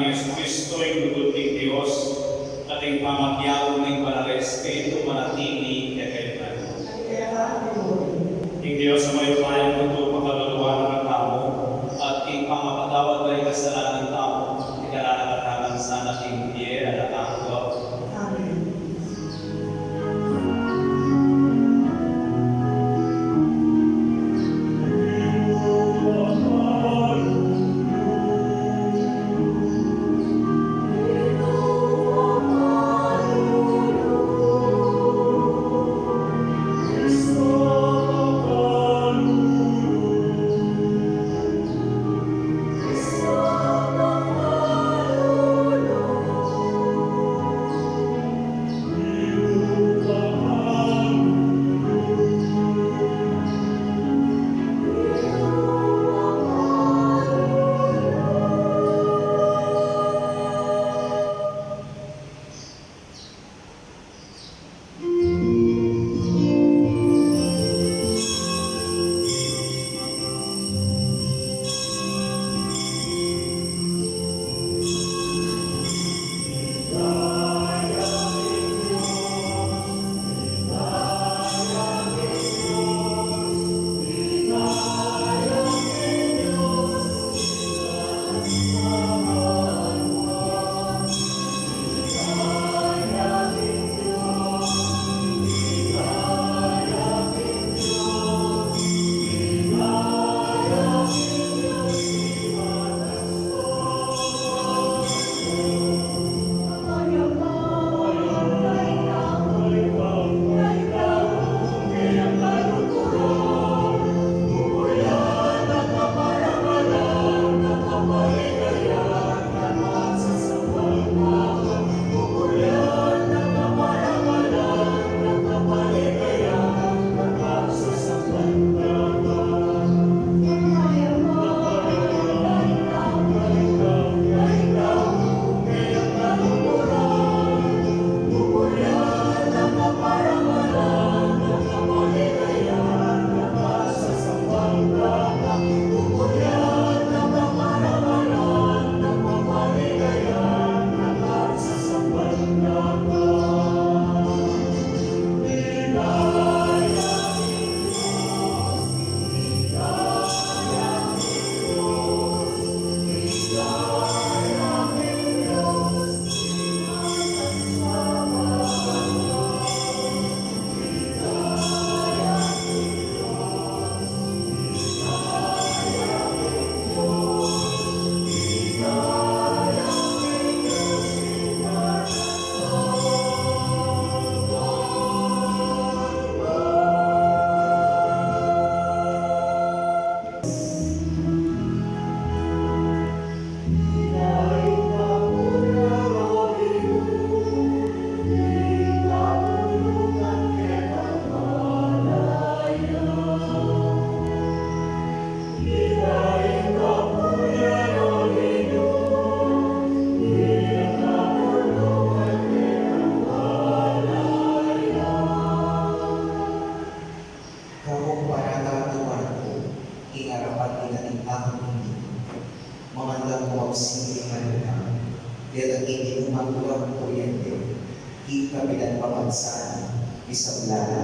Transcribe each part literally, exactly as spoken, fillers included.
Jesucristo, ing lugud ning Dios, at ing pamakiabe ning Banal a Espiritu, manatili kekayu ngan. Ing Dios a mayupaya, ing tutung pakaluluan na katamu, at ing pamapatawad da ring kasalanan tamu, ikara na katamu sana king bie alang angga. Amen. Kako, para tatuan ku, king arapan ning ating Among Ginu, mangandang ku magsilbi king mananam, deta king dinumang kulang kuryente, king kapilan pamansa na, isabla na.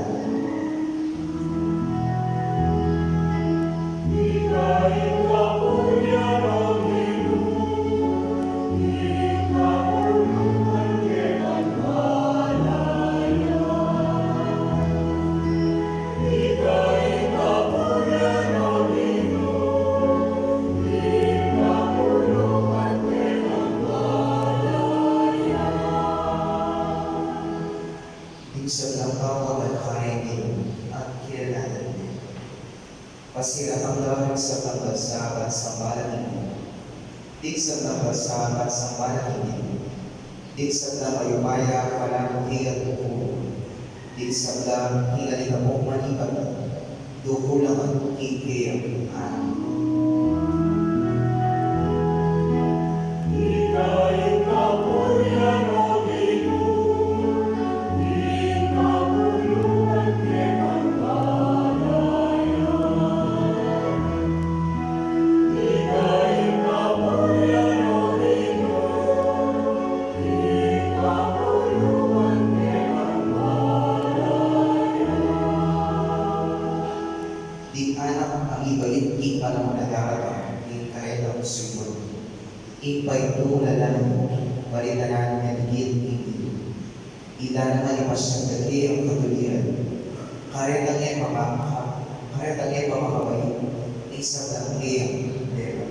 Ding sablang pamakalakay ning at kilalanan ne. Pasirakam la ring sablang bansa, bansang balang Indu. Ding sablang bansa, bansang balang Indu. Ding sablang mayupaya, palang king abuku. Ding sablang king alikabung manibat, dukul la man king kayang. Ito lalam, balita na ning dikit ning ito. Ila naman ipasyan da ke ing katuliran. Karetang e pamamaka, karetang e pamakabai, isang lang e ang problema.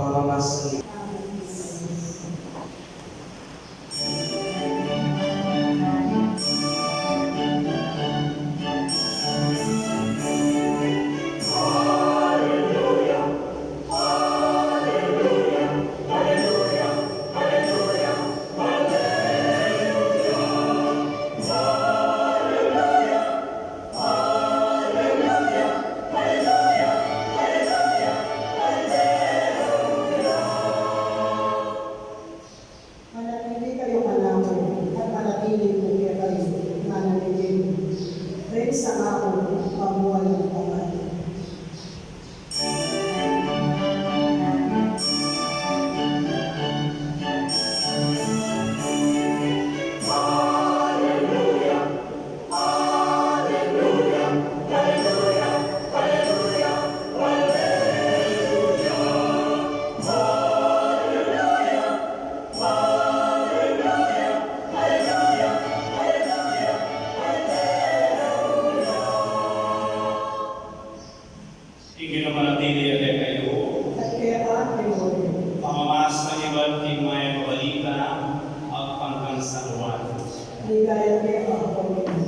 Pamamasa. Manatili kayu kanaku, at manatili ku kekayu, ngana ning Ginu, ring sanga ku magmualang pamati. Ing Ginu manatili ya kekayu. At keka rin. Pamamasa ibat king Mayap a Balita agpang kang San Juan. Ligaya keka, O Ginu.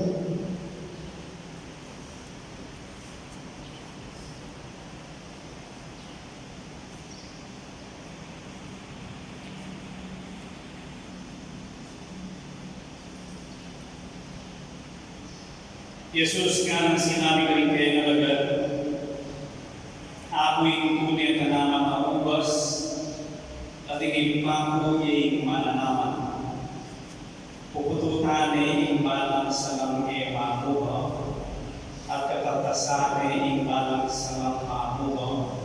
Jesus nganang sinabi karing kayang alagad, "Aku ing tune a tanaman a ubas, at ing Ibpa ku ya ing mananaman. Pupututan ne ing balang sangang e mamuga, at kakaltasan ne ing balang sangang mamuga,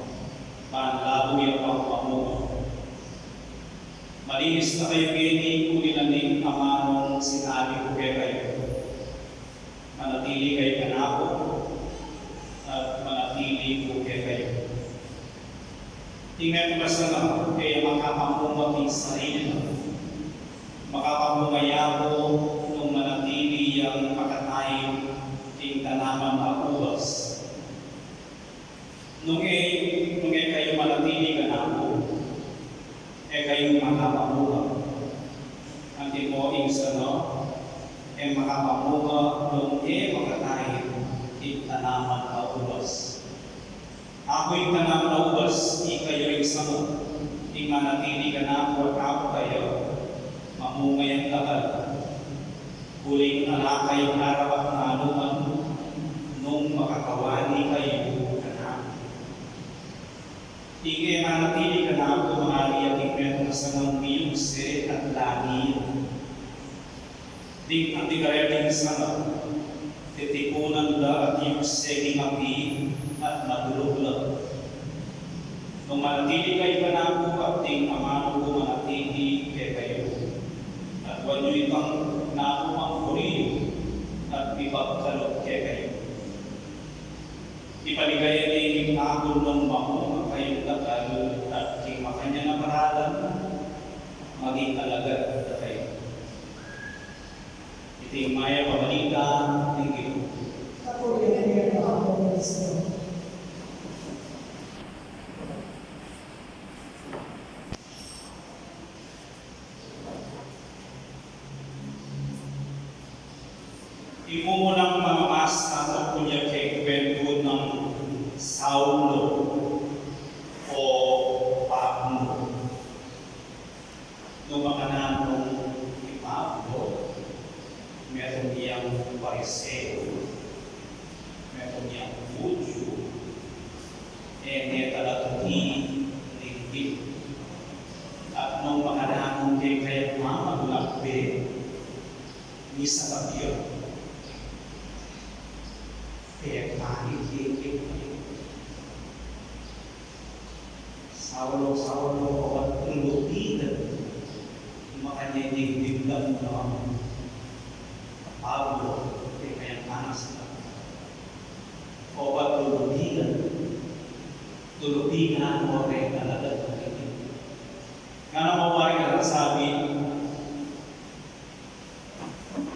ban lalu ya pang mamuga. Malinis na kayu ngeni, kunilan ning Ama, nung sinabi ku kekayu. Manatili kayu kanaku, at manatili ku kekayu." Ing metung a sanga e ya makapamuga king sarili na. Makapamuga ya ku nung manatili yang makataib king tanaman a ubas. Nung e, nung e kayu manatili kanaku, e kayu makapamuga. Antimo ing sanga e makapamuga nung e makataib king tanaman a ubas. Aku ing tanaman a ubas, ikayu ing sanga. Ing manatili kanaku at aku kaya, mamunga yang tagal. Uling ala kayung arapat na anuman nung makakawani kayu kanaku. Ing e manatili kanaku, mangari ya king metung a sangang miyugse at langit. Ding anti kareting sanga, titipunan da at yugse king api at madulug la. Nung manatili kayu kanaku at ding amanu ku manatili kekayu, at nuan yu itang naku mang buri yu at mibagkalub kekayu. Ipaligaya ne ing Ibpa ku nung mamunga kayung tagal at king makanyan a paralan maging alagad da kayu. Iti ing Mayap a Balita ning Ginu. Kapurian ka, O Kristo. Ing mumunang pamamasa tungkul ya keng kuwentu nang Saulo o Pablo. Nung makananu i Pablo, metung yang Pariseo, metung yang Judio, e ne talatuki ning Ginu. At nung makananu Kaya mamagulak be, misa ka biya. Kaya tani kikit. Saulo, Saulo, obat lulupitan. Makanyan ing dimdam na Pablo, kaya kayang panas na. Obat lulupitan. Lulupitan mo rin talaga. Ngana mo, pare, ka sabi,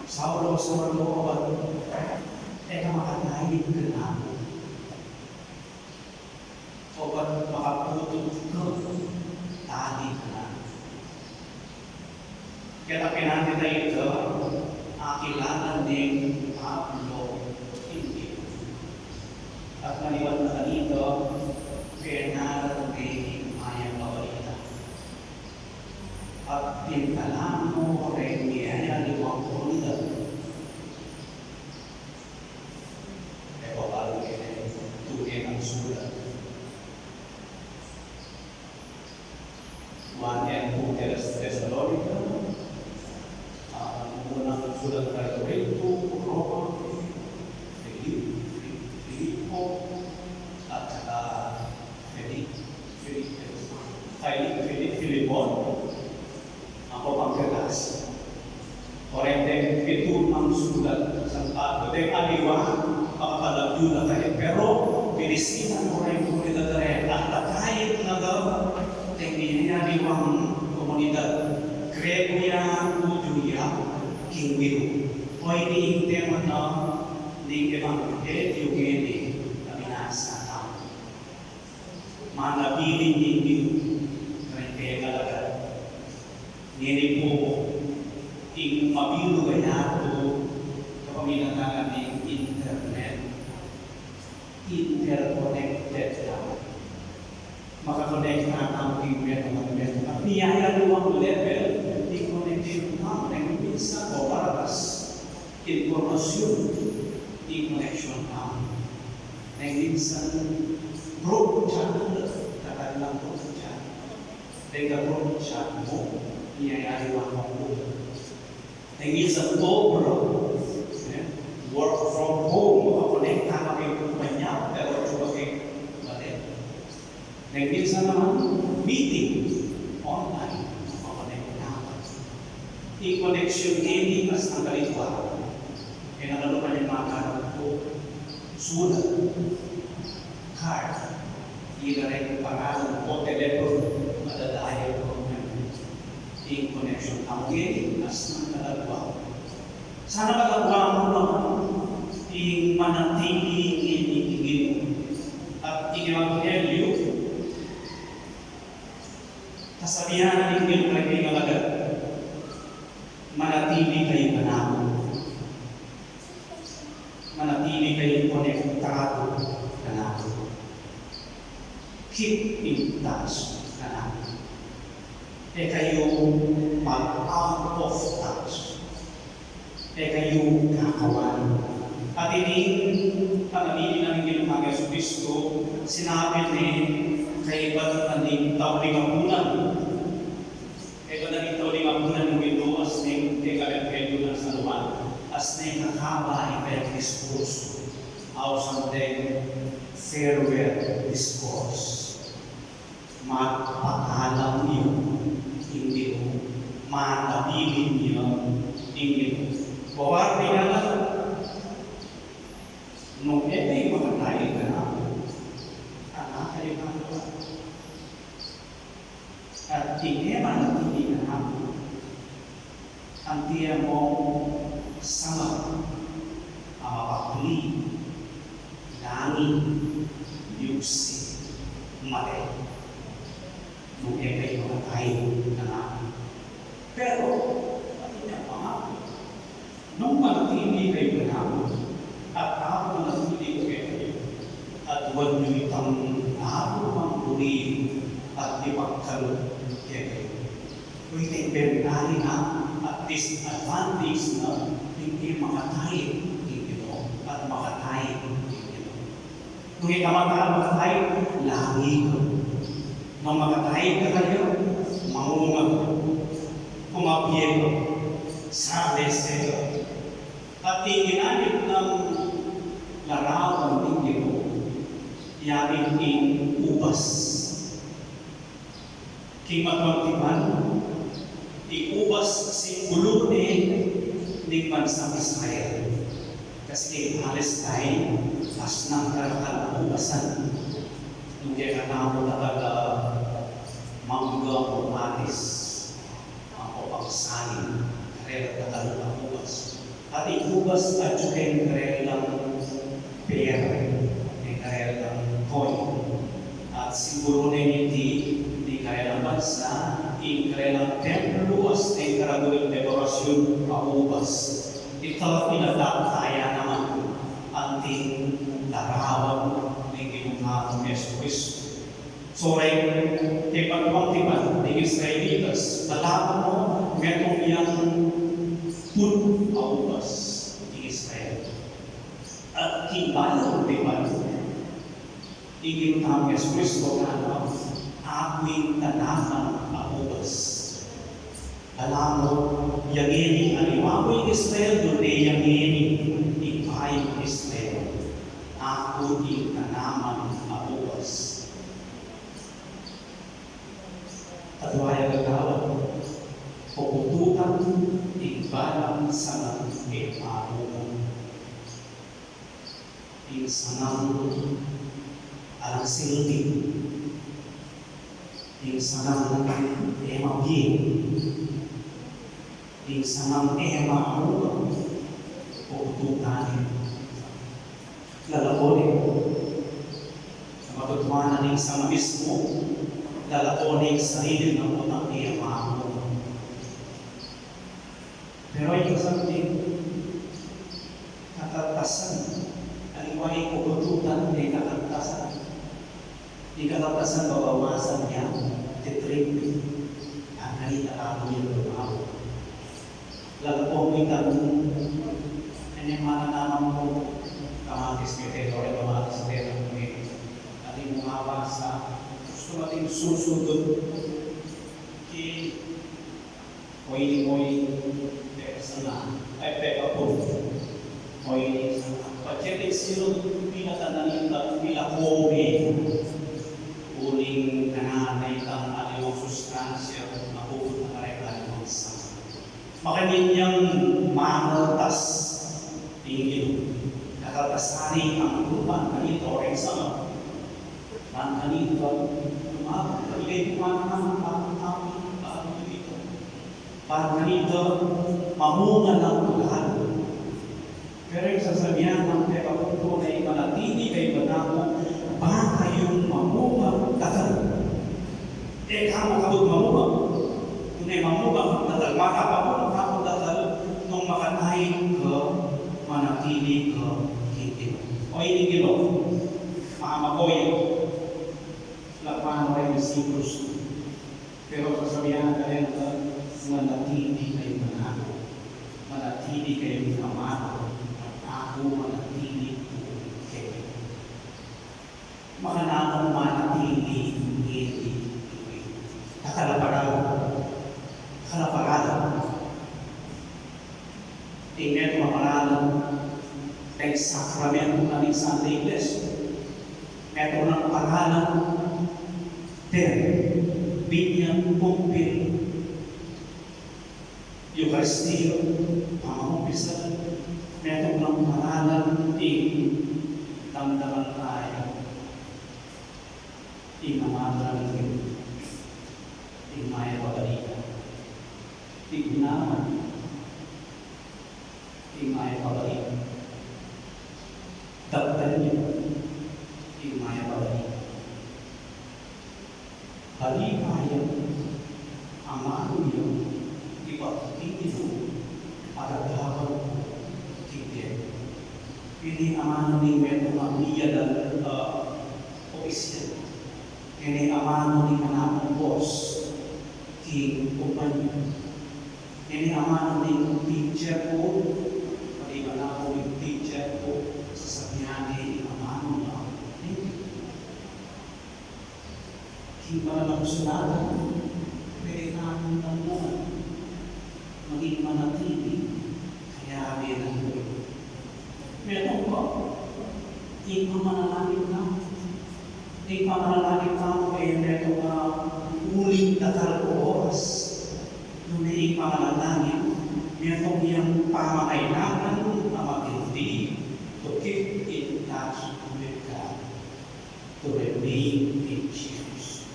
Saulo, Saulo, obat e ka makatayid kanaku. Obat makaputut ka tali kanaku. Keta pinanti tayu ita, akilala neng Pablo ing Ginu. At maliwat na kanita, penala na ning mayap a balita. At pintalan no reng miyayaliwang komunidad. E pa balu kene, tune nang sulat. One and two Tes-, Tesalonica, ah, unang sulat kay Corinto, Roma, Fili-, Fi-, Filipo, at saka Fili-, Fili-, Fili-, Fili-, Filipon, ampo pang Galasi. Oreng deng pitu mang sulat San Pablo, deng aliwa, makapalagyu na kaya. Pero, binisitan oreng komunidad a ren, at takayit na daw, deng aliwang komunidad, Grego ya, Judio ya, king Ginu. O ini ing tema na ning ebanghelyu ngeni a binasa tamu. Manabilin ning Ginu kareng kayang alagad. Ngeni pu, ing mabilug a yatu, kapamilatan ning internet, interconnected tamu. Makakonekta tamu king metung at metung. At miyayaliwang level ing connection tamu, neng minsan o maratas. Impormasyun, ing koneksyon tamu. Neng minsan group chat, kakanilang group chat. Deng group chat mu, iyayari wa mu. Neng minsan obra, eh, work from home, makakonekta ka king kumpanya, pero atsu ka king bale. Neng minsan naman, meeting, online, makakonekta. Ing koneksyon ngeni, mas nang kaliwa. E na kanu pa ning makanap ku sulat, card, ila reng pangalan o telepon, madadaya ku. Ing koneksyon tamu ngeni, mas nang kaliwa. Sana kalaguan mu naman ing manatili ngeni king Ginu. At ing ebanghelyu, kasabian ning Ginu kareng kayang alagad, manatili kayu kanaku. Manatili kayung konektado kanaku. Keep in touch kanaku. E kayu mag-out of touch. E kayu kakawan. At ining panabilin na ning Ginu kang Jesucristo, sinabi ne kaybat na ning tauling apunan. Kaybat na ning tauling apunan ning Ginu, as neng kekabet kaybat na San Juan, as neng kakaba ing kayang diskursu, ausan deng farewell discourse. Magpaalam yu king Ginu, manabilin yu king Ginu. Bawar ning alam, nung e kayu makatayid kanaku, ala kayu kanaku. At ing e manatili kanaku, anti ya mung sanga a mapakli, langi, yuksi, mate. Nung e kayu makatayid kanaku. Pero, atin yang pangaku, nung manatili kayu kanaku, at aku manatili ku kekayu, aduan yu itang aru mang buri at ipagkalub kekayu. Iti ing bentaha na at disadvantage na ning e makatayid king Ginu at makatayid king Ginu. Nung e ka makatayid, langi ka. Nung makatayid ka kaya, mamunga ka. Diego, Sales, Sega. At ing ginamit nang larawan ning Diego, ya ing ubas. King matuang tipan, ing ubas simbulu ne ning bansang Israel. Kasi king Palestine, asnang karakal a ubasan. Nung kekatamu talaga mangga o matis, mangga o pangsanin, karela talaga ubas. At ing ubas atyu keng karelang pera, keng karelang coin. At simbulu ne niti ning karelang bansa, ing karelang templo, as ning karaguling dekorasyun a ubas. Ita ing adat taya naman anting larawan ning Ginu tamung Jesucristo. Soren, keng matuang tipan ning Israelitas, balamu no, metung yang punu a ubas king Israel. At king balang tipan, ing Ginu tamung Jesucristo ngana, aku ing tanaman a ubas. Balamu, ya ngeni, aliwa mu ing Israel, nune ya ngeni ing bayung Israel. Aku ing tanaman a ubas. Adwang gagawan, pupututan ing balang sanga e mamunga. Ing sangang alang silbi, ing sangang e mabie, ing sangang e mamunga, pupututan ne. Lalako ne. Matutuanan ing sanga mismu, lalako ne ing sarili na utang e mamunga. Pero ing kasanting kakaltasan, aliwa ing pupututan ing kakaltasan. Ing kakaltasan, babawasan ya, titrip. Ang kanita, lalo yang lumawa. Lalako mu itang, anya, mananaman ku kamatis, kete, tore kamatis, kete, kete. At ing mabasa, gustu mu ating susugud ki Oini, oini, pekasana, ay, pekapun. Oini, patse ing sinu pinatanan ning tau, milako ne. Uling kanita itang aliwang sustansya, mapupunta kareng aliwang sanga. Makanyan yang mangaltas. Ing Ginu, kakaltasan ne ing panglupa, kanita o reng sanga. Ban kanita, lumaban, ibie mu man ang panglupa, panglupa, ban kanita, mamunga nang lalu. Pero ing sasabian nang pekapun, ing manatili kaybat aku, ba kayung mamunga dakal. E ka mu kabud mamunga. Nune mamunga ka dakal, makapamunga ka dakal, nung makatayin ka, manatili ka king Ginu. O, ini Ginu, mamakoy, lakwan no reng disipulos. Pero sasabian na karela, manatili kayu kanaku, manatili kayu kanaku, at aku manatili ku kekayu. Makananu manatili ngeni? Dakal a paralan. Dakal a paralan. Ing metung a paralan, ing sakramentu na ning Santa Iglesia. Metung nang paralan, ten, binyan, kumpil, Eukaristia, pamamumpisal, metung nang paralan, ing damdaman taya ing amanung ing Mayap a Balita. Tignan, ing Mayap a Balita. Daptan yu ing Mayap a Balita. Balita yang amanu yang ipatingin mu, aradawan ku king tiyan. Ini amanu ning metung a miyadal, uh, opisyal. Ini amanu ning anak kung boss king kumpanya. Ini amanu ning teacher ku, pati anak ku ning teacher ku, sasabian ne ing amanu na, "Thank you." King Banal a Kasulatan, pwede natin tanungan, Ing panalangin tamu, e metung a uling dakal o oras, nune ing panalangin, metung yang pamangailangan a matindi, to keep in touch with God, to remain in Jesus.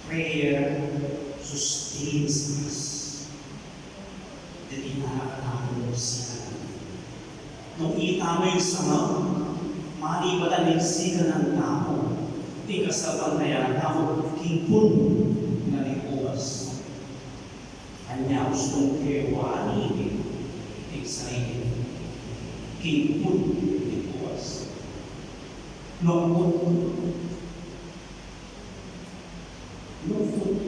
Prayer sustains us. Deti na katamu sikanan. Nung itamu ing sanga, malibatan ing sikanan tamu, ing kasalpantayanan tamu, king pun na ning ubas. Anya ustung ke wani ing sarili, king pun ning ubas. Nung Lungkut.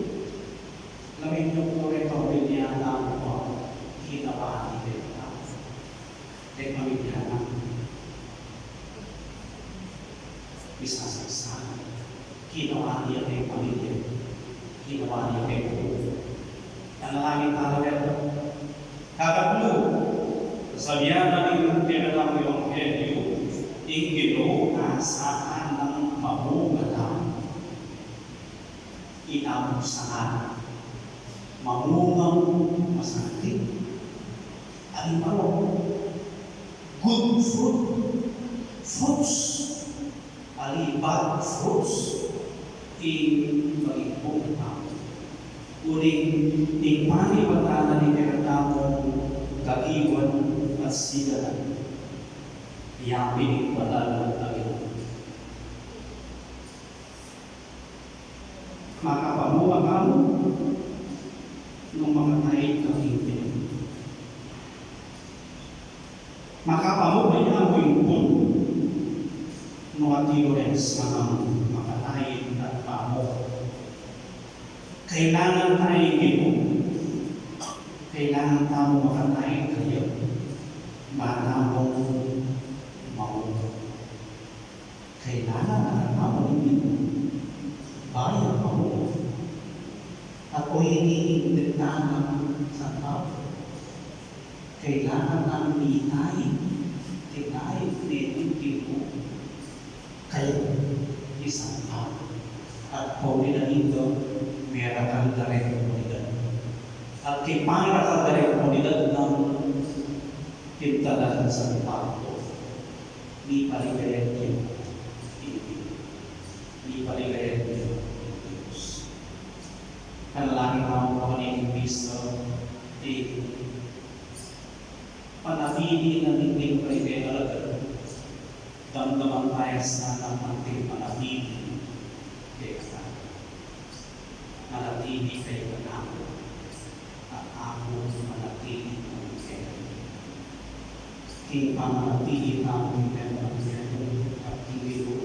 Lamin yu pu reng pamilya na pu, ginawa ne keng tau. Reng pamilya na. Misasaksak. Ginawa ne keng pamilya. Ginawa ne keng tau. Panalangin tamu reta. Kakatlu, sasabian na ning kekatang ebanghelyu, ing Ginu asahan nang mamunga tamu. Itamung sanga, mamungang masanting. Aliwa, good fruit, fruits. Ali bad fruits, ing pagibung tamu. Uling ing panibatan na ning kekatamung kagiwan at siganan. Yabe ing banal a Ginu. Makapamunga kamu nung makataid kayu. Makapamunga ya mu ing pun, nung atiu reng sangang makataid at pamunga. Kailangan tamu ing Ginu, kailangan tamu makataid kaya, ba tamung mamunga. Kailangan na katamu ing Ginu, ba ya mu mamunga. At o ini ing bintana nang San Pablo. Kailangan nang mitaid, mitaid ne ning Ginu. Kaya, isang tau. At pauli na nito, merakal da reng komunidad. At king pamarakal da reng komunidad nang pintalan San Pablo, mipaligayan ya ing Dios. Mipaligayan ya ing Dios. Panalangin tamu, Panginoon, ing panatili na ning king paligayan alagad. Damdaman taya sana manting manatili kekatamu. Manatili kaya kanaku, at aku manatili kekatamu. King pamanatili tamu king pamanyubling at king Ginu,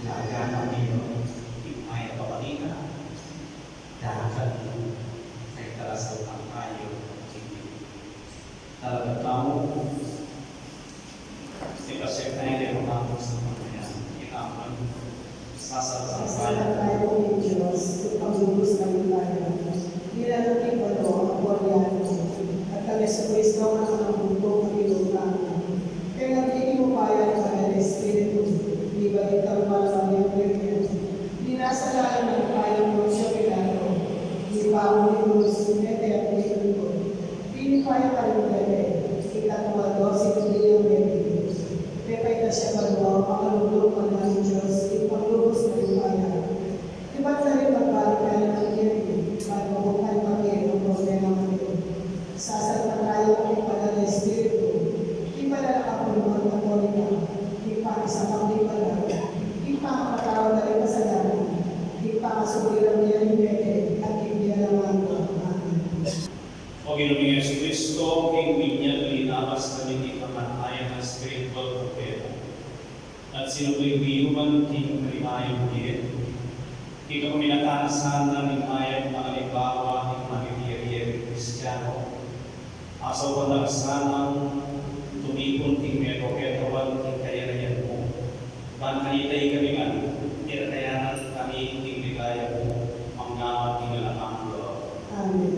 laganap tamu ing mayap a balita, dakal na ing talasalpantaya king Ginu. Talaga tamu, ipasya tamu ing mabuk sa pamanyubling ikaman, sasalpantaya. Sasalpantaya ku king Dios, ing paglubus ning ligaya, king banua Korinto, at kang Jesucristo, a ampon kung Ginu tamu. Kaya ing Ginu, ing Ibpa at ing Banal a Espiritu, mibalik tamu para sa miyang Kristo. Dinasal na rin ng Panginoon Poncio Pilato, mipako king krus, mete at minugtu. Pinipayapan ning Pepe, ikatlo at dose ning Biyang Pepe. Pepaitas ya banua, pakalulu king banal a Dios, king paglubus ning ligaya. Ibat na rin magbalik kanan ning Biyang, para mabuhay maging ang problema natin. Sasalpantaya ku king Banal a Espiritu, king banal a kapulungan Katolika, king pakisakap ning banal, king pamamatawad ning kasalanan, king pamasubli ning Biyang ning Pepe, at king bie alang angga. Amen. O Ginu ming Jesucristo, king binyag linabas na ning kamantayan ning espiritual problema, at sinubling miyuman king maligayang bie, king kapamilatan na sana ning mayap a alimbawa ning maniriring Kristiano, asaupan na la sanang tumipun king meto ketawan king kayarian mu. Ban kanita ikami ngan, irakayanan kami king ligaya mu, mangga man king alang angga. Amen.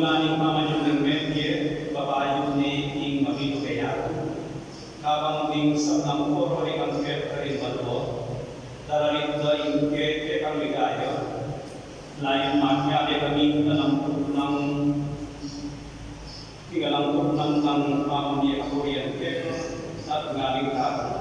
Ning pamanyug nang mebie, babayu ne ing mabilug a yatu. Kabang ding sablang koro ring angkep karin balua, daralit da ing kekang ligaya. Layun makiabe kami king alangkup nang, king alangkup nang pamamie kapurian keka at ngaling karan.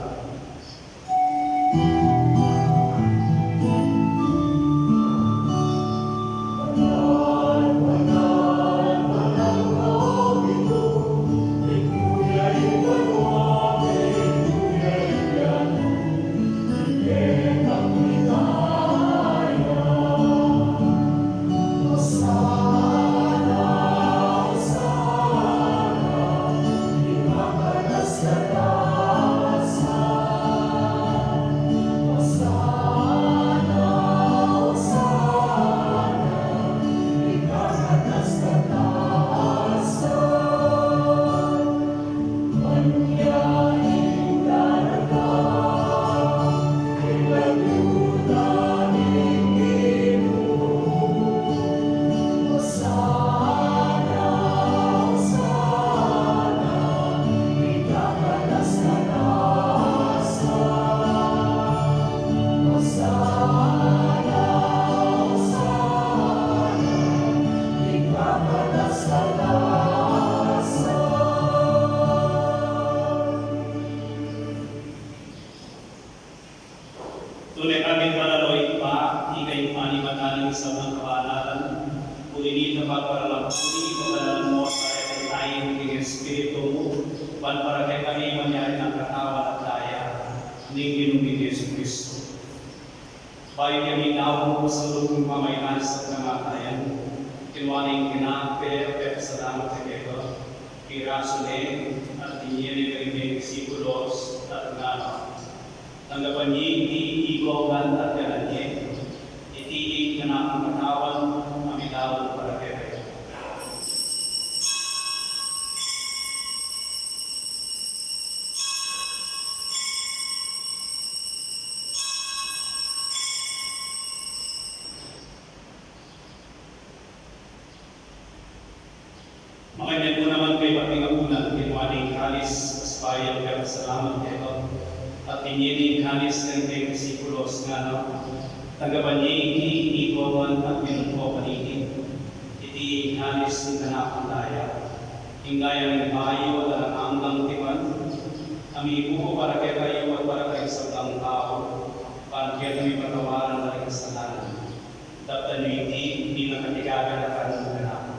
Tune kami pala, Ibpa, ika ing panibatan ning sablang kabanalan, uli na nita pagparalan mu ing kabanalan mu sa kekami king Espiritu mu, ban para kekami mangyari nang katawan at daya ning Ginu ming Jesucristo. Bayu kami daun mu sa lugud ning pamainan sa kamatayan, kinua ne ing kinape, pepasalamat ya keka, pirasu ne, at binie ne karing kayang disipulos, at ngana: Tanggapan ye iti ikongan at kanan ye, iti ing kanakung katawan a midaun para kekayu. Makanyan mu naman, kaybat ning apunan, kinua ne ing kalis, bayu yang pepasalamat keka, at binie ne ing kalis karing kayang disipulos, ngana: Tanggapan ye iti ikongan at minum ko kaniti. Iti ing kalis ning kanakung daya, ing daya ning bayu at alang anggang tipan, a mibubu para kekayu at para karing sablang tau, ban kekami patawaran la ring kasalanan. Daptan yu iti bilang kaganakan kanaku.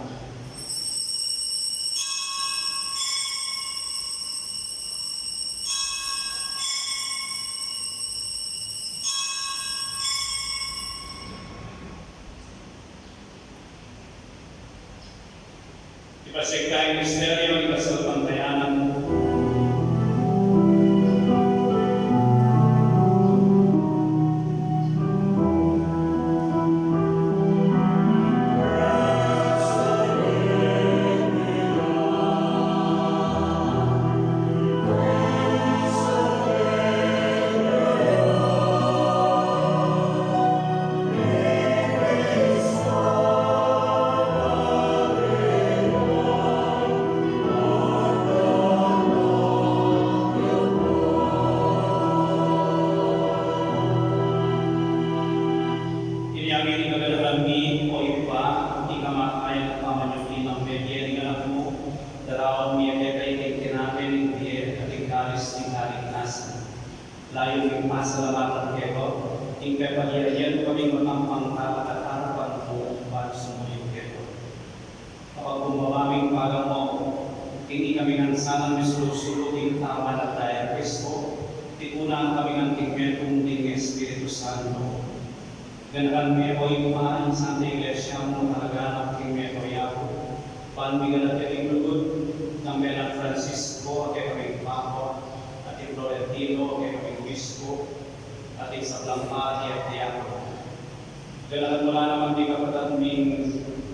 Ipasiag taya ing misteryu ning kasalpantayanan. Inya ngeni kaganakan mi, o Ibpa, ing kamatayan at pamanyubling mebie ning Anak mu, daraun mi keka iting kinape ning bie at ing kalis ning kaligtasan. Layun ming pasalamatan keka ing pepayari mu kaming matampang talaga king arapan mu ban sumuyu keka. Kapagkumbaba ming pagamu, ing ikami ngan sanang misulu-sulu king katawan at daya nang Kristo, tikunan kami ngan king metung ning Espiritu Santo. Ganakan me, o Ibpa, ing Santa Iglesia mu, talaga na king metung ya, ban miganap ya king lugud nang Bernard Francisco a kekaming Papa, at i Florentino a kekaming Obispo, at ing sablang pari at diakono. Ganakan mu la naman ding kapatad ming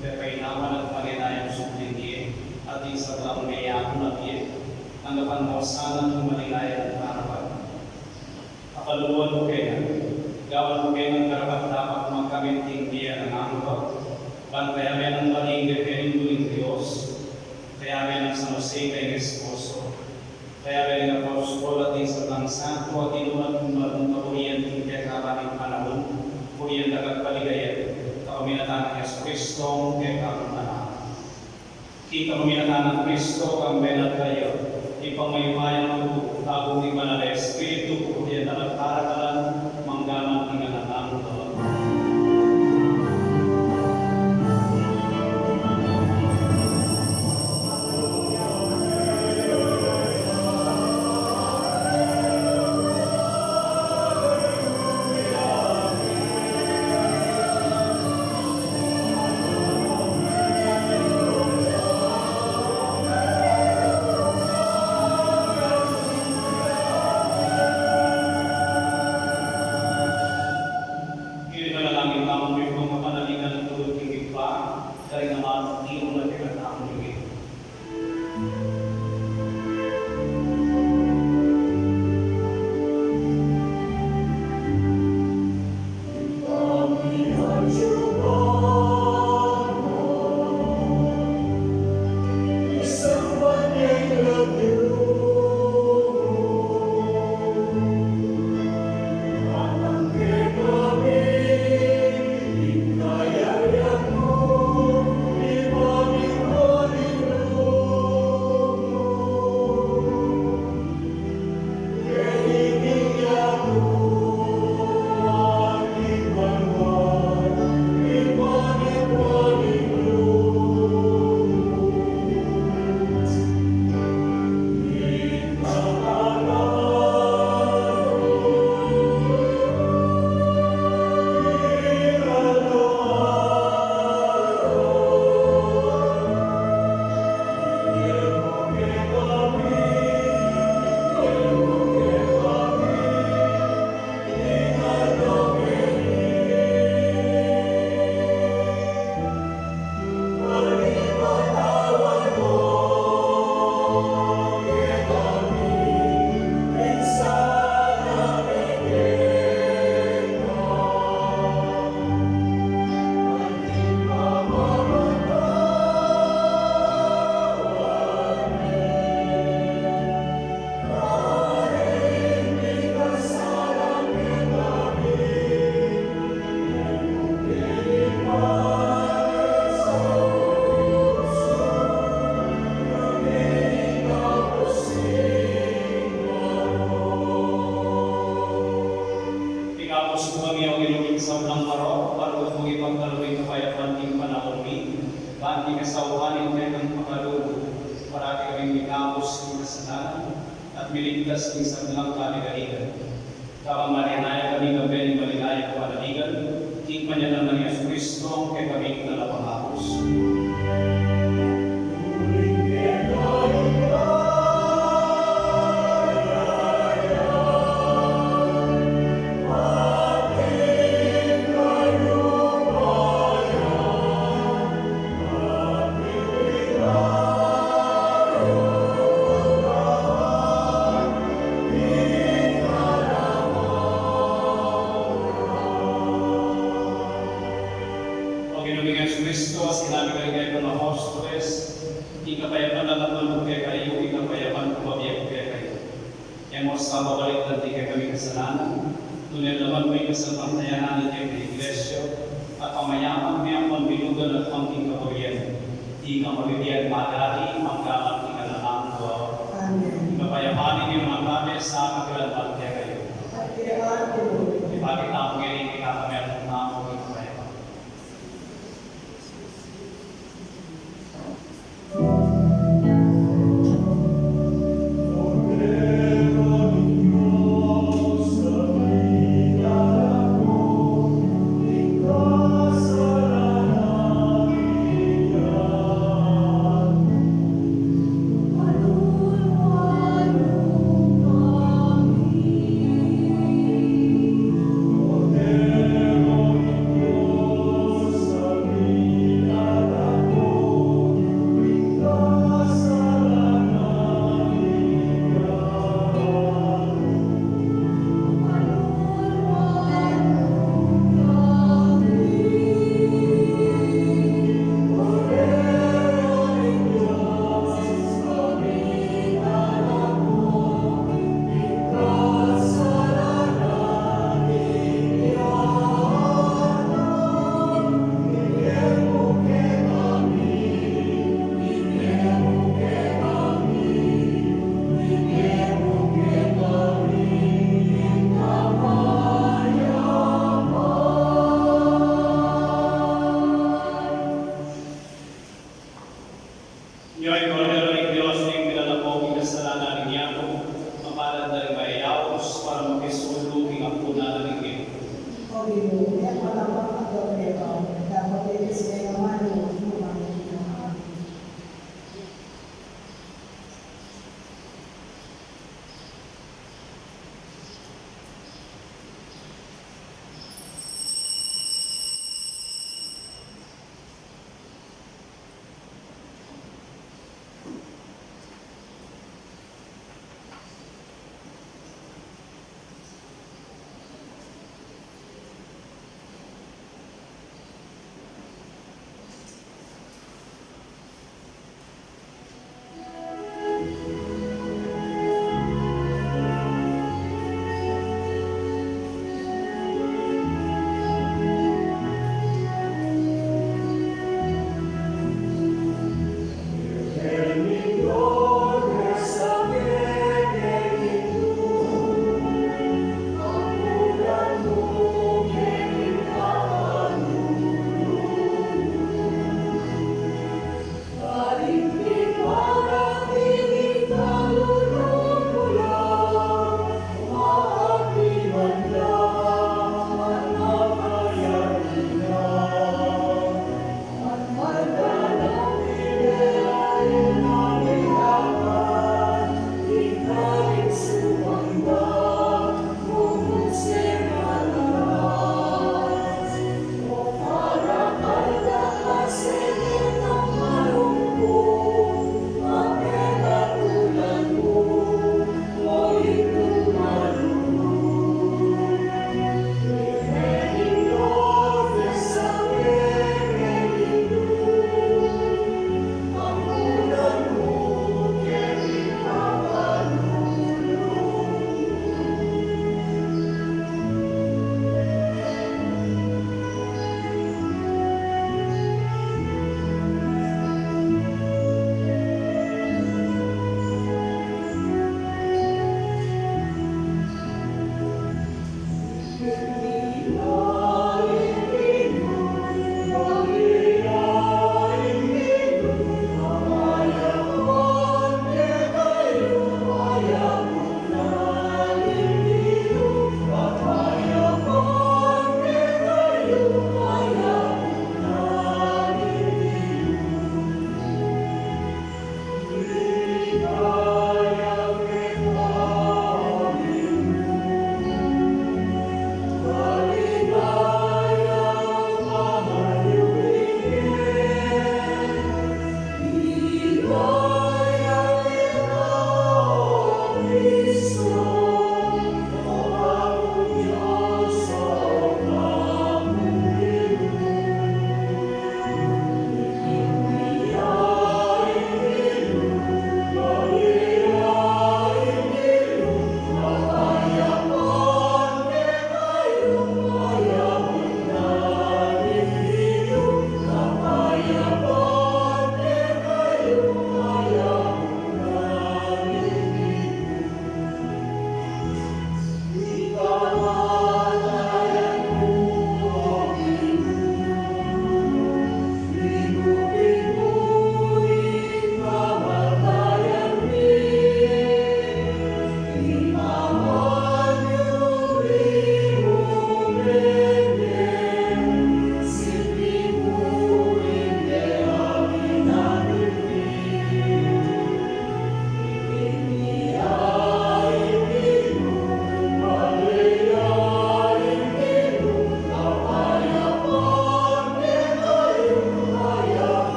pepainawan at manenayang subling ye, at ing sablang meyakun a bie, tanggapan mu sanang maligaya at marapat. Apaluan mu kami, gawan mu kaming karapat-dapat magkamit king bie nang angga, Ban kayabe nang maligaya ning Dios, kayabe nang San Jose kayang esposo, kayabe ning apostol at ning sablang santo, at ing nuan marung kaburian king kekaban ning panaun, burian da kang kaligayan, kapamilatan nang Jesucristo, kekang Anak. King kapamilatan nang Kristo, kambe na at kaya, king pamanyumayang lugud, agung ning Banal a Espiritu, pupurian da ka at parakalan, mangga man king alang angga. King panalangin tamu, king pamapanaligan at lugud king Ibpa, karing amanung tiru na kekatamu ning Ginu. Ikapusu kami, O Ginu, king sablang marok, para kami ipagkalub ing kapayapan king panaun mi, ban king kasaupan ning kekang pakalulu, parati kaming mikabus king kasalanan, at miligtas king sablang kaligaligan. Kabang malinaya kami, kambe ning malinaya kang panaligan, king panyatang nang Jesucristo, a kekaming Talapangabus. O Ginu ming Jesucristo, a sinabi karing kekang apostoles, ing kapayapan ku lalapwan ku kekayu, ing kapayapan ku bibie ku kekayu. E mu sa babalik anti ing kekaming kasalanan, nune lawan mu ing kasalpantayanan ning kekang Iglesia, at pamayapan mu yang pamilugan at pangking kaburian, ika mabibie at magari, mangga man king alang angga. Amen. Ing kapayapan ning Ginu manatili sa kapilan man kekayu. At keka mu rin. Ipakit tamu ngeni ing kekatang metung tamu king kapayapan.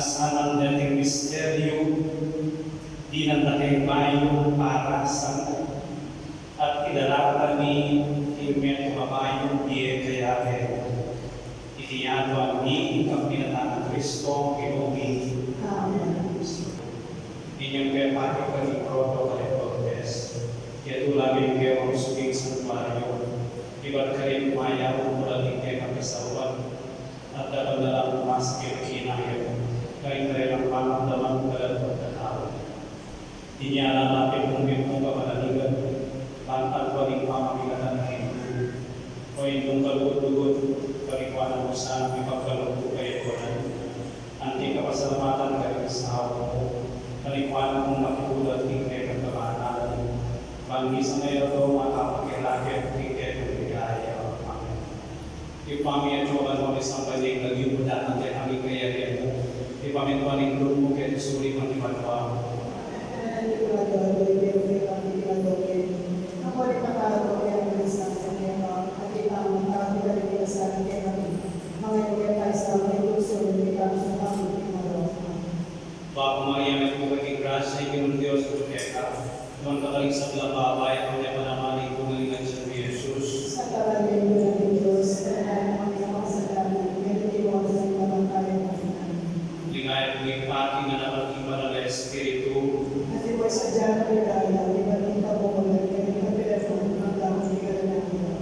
Sana deting misteryu, dinan da keng bayu para sa mu, at idala da kami king metung a bayung bie kayabe mu. Iti aduan mi king kapamilatan nang Kristo, Ginu mi. Amen. Inyang pepakit kami proto kare Cortes, kaya tulamin ke ang suking santuario, ibat kare mayap ang mula di ke kapisawan, at dapat na lang mas kinayan, kaya kare lang pangamdaman kalat pagkatao. Inya na natin kung may pong kapanaligan, pantang pa rin pamamilatan na rin. O yung kalugod-lugod, kalikuan mo sa aming pagkalugod kayo ko na. Anti kapasalamatan ka rin sa awa mo, kalikuan mong makitulad king kekang kabanalan. Bang isang ngayon to, makapagkilakit king kekang ligaya. Amen. Ibpa mi, atiu ka banua, misamban ya ing lagyu mu, datang kekami ing kayarian mu, mipamintuan ing lub mu keti sulip anti banua. Bapu Maria, mitmu ka king grasya, ing Ginung Dios atyu keka. Nuan ka karing sablang babai, at nuan ya pa naman ing bunga ning atian mu, i Jesus. Santa Maria, Indu ning Dios, ipanalangin mu kami makasalanan, ngeni at oras ning kamatayan mi. Amen. Ligaya pu ing Ibpa, king Anak, at king Banal a Espiritu. Antimo ing sadya na ning ligaya, ibat king kabungulan, ngeni at kapilan man, mangga man king alang angga.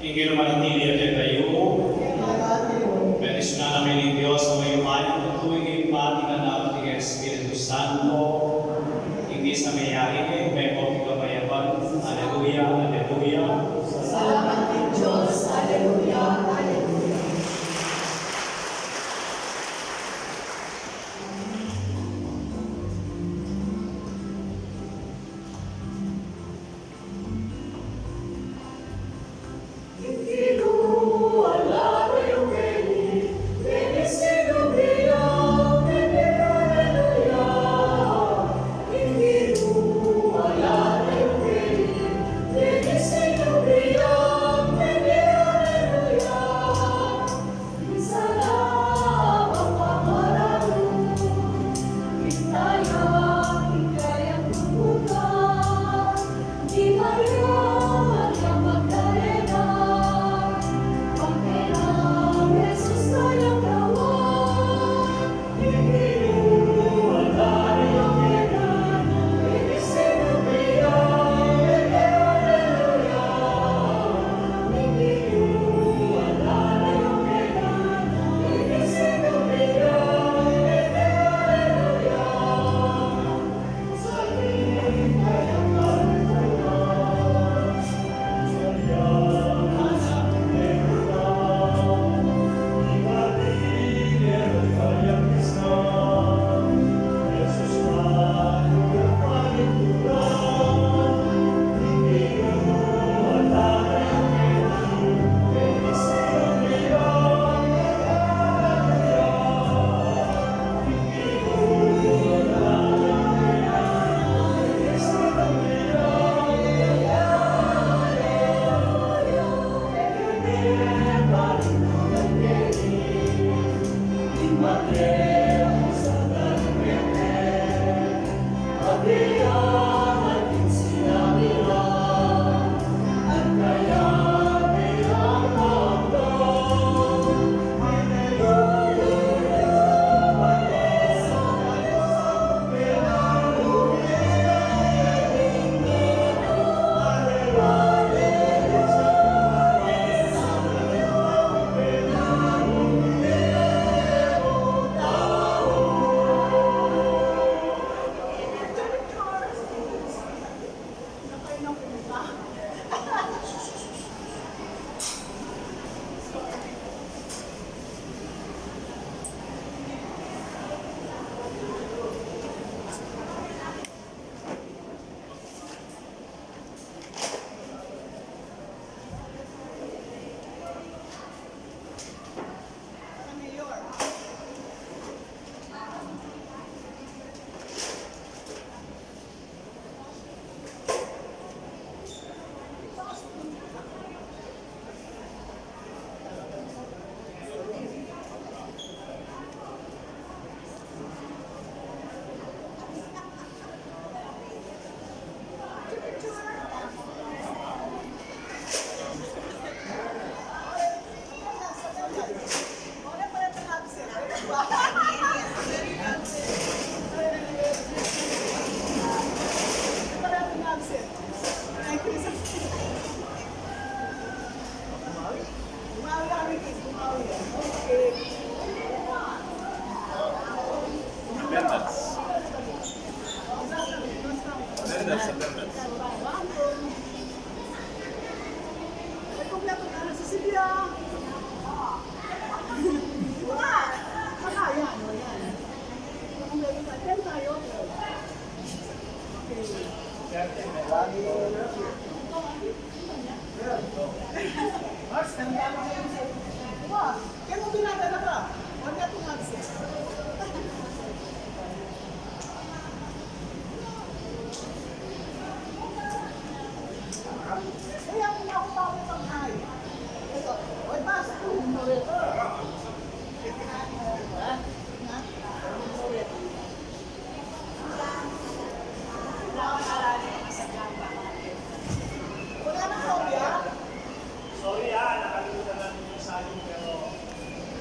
Ing Ginu manatili ya kekayu. Bendisyunan na kayu ning Dios a mayupaya, ing Ibpa, ing Anak, at ing Espiritu Santo. Ing misa meyari ne, mebot king kapayapan. Aleluya, aleluya. Salamat king Dios. Aleluya, aleluya.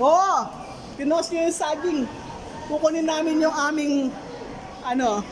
Oo, pinost niyo yung saging. Kukunin namin yung aming, ano.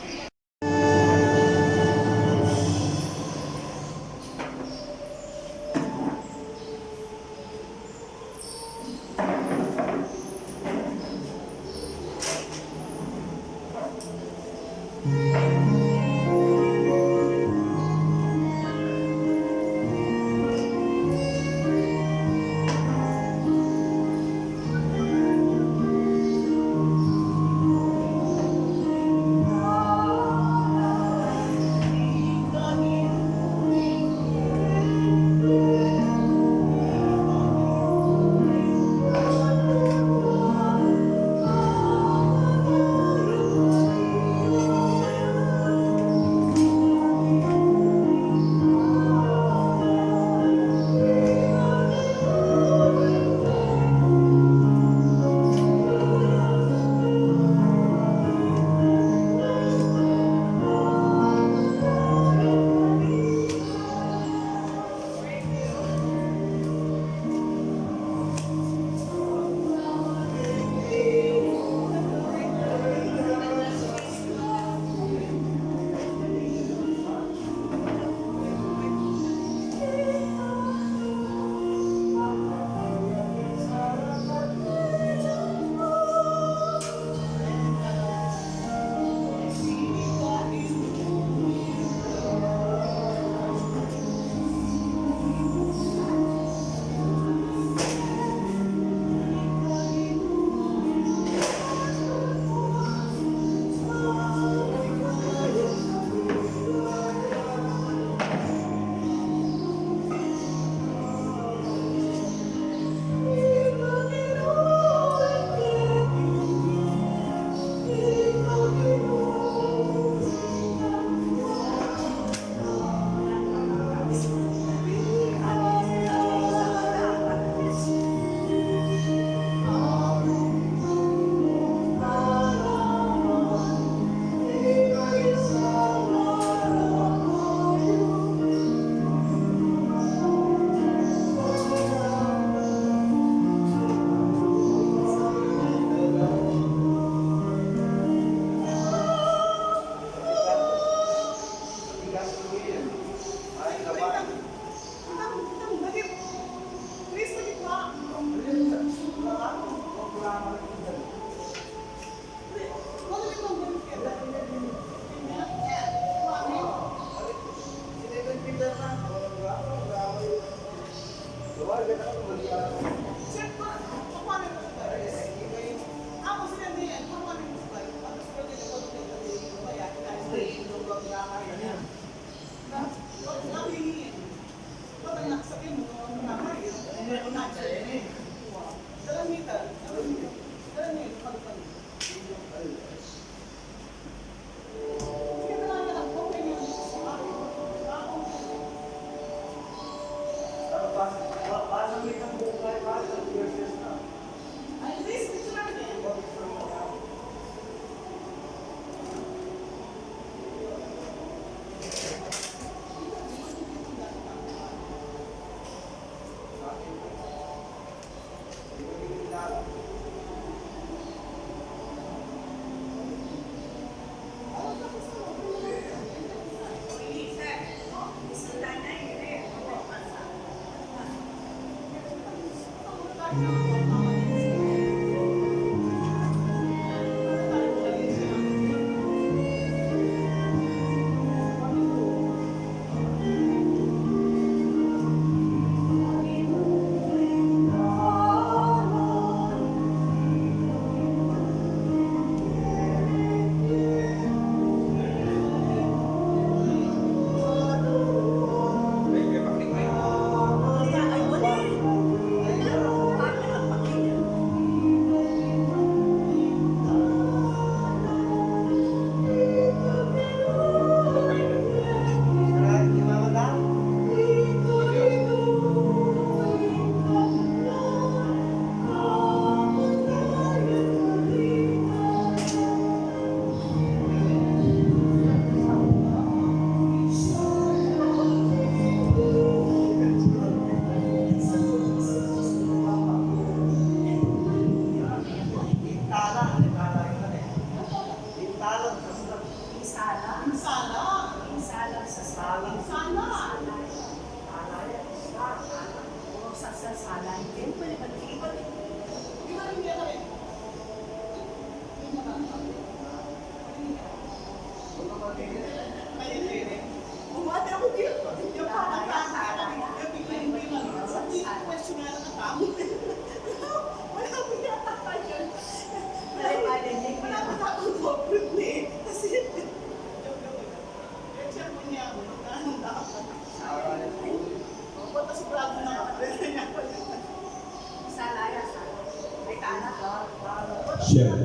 Shell.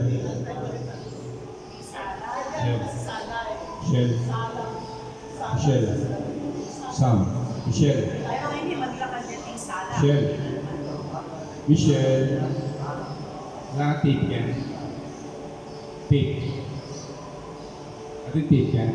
Shell. Shell. Michelle. Sam. Michelle. Michelle. Michelle. Wala kang tape dyan? Tape. Atin tape dyan?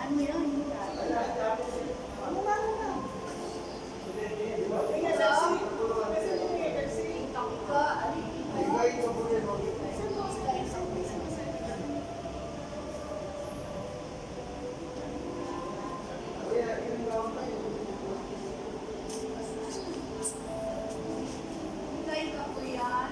Ano yan? Ikay ka po yan.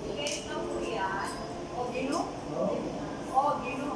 Ikay ka po yan. O Ginu. O Ginu.